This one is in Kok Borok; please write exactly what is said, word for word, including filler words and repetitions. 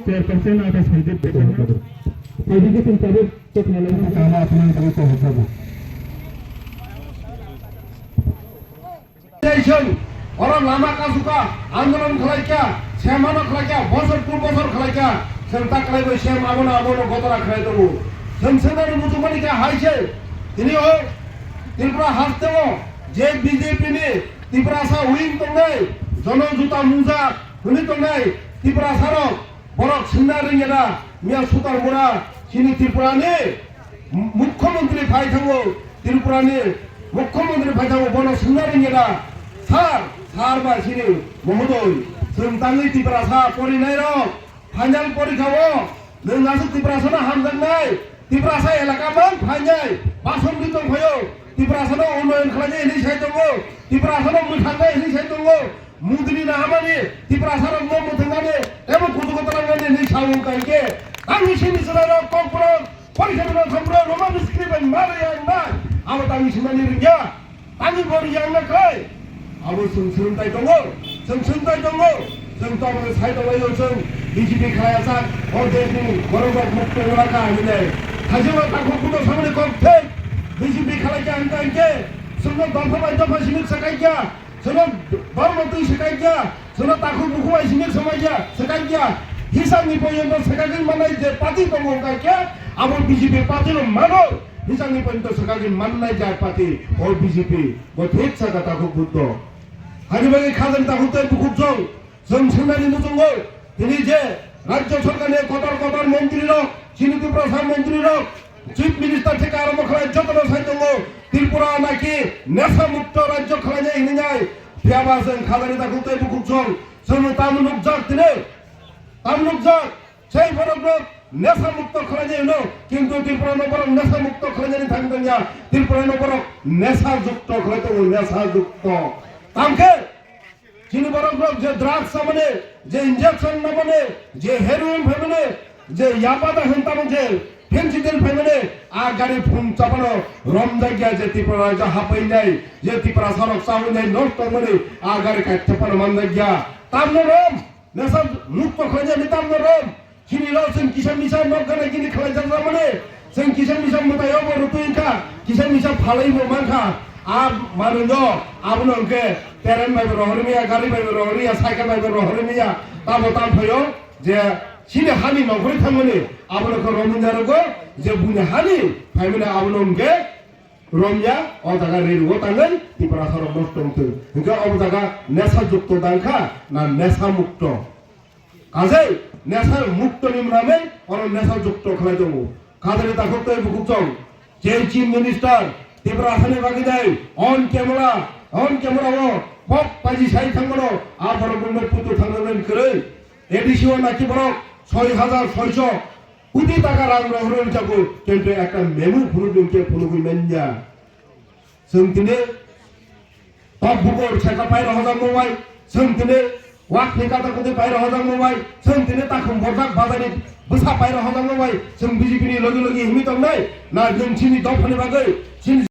Chairperson Atas Hajit Debbarma. Education Tabuk Teknologi Kama Apnang Kami Kohotabo. Station, oro lama kasuka, andolon khlaikha, semano khlaikha, bosor tu bosor khlaikha, chwng ta khlaibo sem abono abono gotora khlai tongo. Chwng sengani muchungmani khe hai se, tini o Tripura hasteo je B J P ni Tiprasa wing tongnai, jono juta muja hwnwi tongnai Tiprasa rok, borok swngna rwngya da, miya sutar mura chini Tripura ni Mukhyamantri phai thango, Tripura ni Mukhyamantri phai thango, bono swngna rwngya da, sir, sir ba chini mohodoi, chwng tangwi Tiprasa porinai rok, final porikha o nwng aswk Tiprasano hamjaknai, Tiprasa elaka mang phainai, bason di tongphaio, Tiprasano unnoyon khlainai hinwi sai tongo, Tiprasano mwthangnai hinwi sai tongo, Modini nahamani, Tiprasarokno mwthangnani, teibo kuchugo twlangnani hinwi sao wngkha hinkhe, tangwi sini chwrairok Kokborok, porikha rwna thangphuru Roman script bai ma rwya wngna, abo tangwi swngmani rwngya. Tangwi bo rwya wngna khlai? Abo chwng swrwngthai tongo, chwng swrwngthai tongo, chwng tongmani sai tonglaio chwng B J P khlaiya sak, o deshni borok rok mukto wngla kha hinwi. Thajima takhuk buto samani kok thek, B J P khlaikha hwnkha hinkhe, chwngno dopha bai dopha simi swkaikha, chwngno dormo twi swkaikha, chwngno takhuk bukhuk bai simi swmaikha, swkaikha. Hisabni poyonto swkagwi manai je party tongo hwnkha khe, abo B J P party no mano. Hisabni poyonto swkagwi mannai je party, o B J P. Bo thik saka takhuk buto. Hani bagwi khajani takhuk tei bukhuk jong. Chwng swngnani muchungo tini je rajyo sarkarni kotor kotor montrirok, chini Tiprasa montrirok, chief minister theke arombo khlai jotono sai tongo, Tripura naki nesa mukto rajyo khlainai hinwi nai. Phiyaba chwng khajani takhuk tei bukhuk chwng, chwngno tamo nukjak tini? Tamo nukjak? Sei borokno nesa mukto khlainai hwno, kintu Tripurano borok nesa mukto khlainani thang tongya, Tripurano borok nesa jukto khlai tongo, nesa jukto. Tamkhe Chini borok rok je drugs samani, je injection namani, je heroin phaimani, je yaba da hwn tamo je fentanyl phaimani, a gari phung chapano romjakya je Tripura rajyo hapainai, je Tiprasa rok chainai nok tongmani, a gari kaichapano manjakya. Tamno rom, nesa mukto khlainani tamno rom. Chini rok chwng kisa misa nok gana gini khlaijak mani, chwng kisa misa mwtai obo rwtwi wngkha, kisa misa phalaibo mankha. A manwi no abono hwnkhe terem bai bo rohorwi maya, gari bai bo rohorwi ya, cycle bai bo rohorwi maya. Tamo tam phaio je chini hani nongkhorwi thangmani abono khe romwi narogo, je buini hani phaimani abono hwnkhe romya, o jaga rel o tangwi Tiprasa rok nosto wngtwi. Hwnkhe obo jaga nesa jukto dangkha na nesa mukto? Kajai nesa mukto ni mwnamwi oro nesa jukto khlai tongo. Kajani takhuk tei bukhuk chong, je chief minister Tiprasa ni bagwi dai on camera, on camera o kok paji sai thangmano, a borok no putu thangmani kwrwi. A D C o naki borok soi hajar soiso koti taka rang rohorwi jago, kintu ekta memo phunukgwi khe phunugwi manya. Chwng tini tok bukur seka pai rohorjakma bai, chwng tini wakni kata koti pai rohorjakma bai, chwng tini takhum borjak bajaini bwsa pai rohorjakma bai, chwng B J P ni logi logi himwi tongnai, na nwng chini dophani bagwi, chini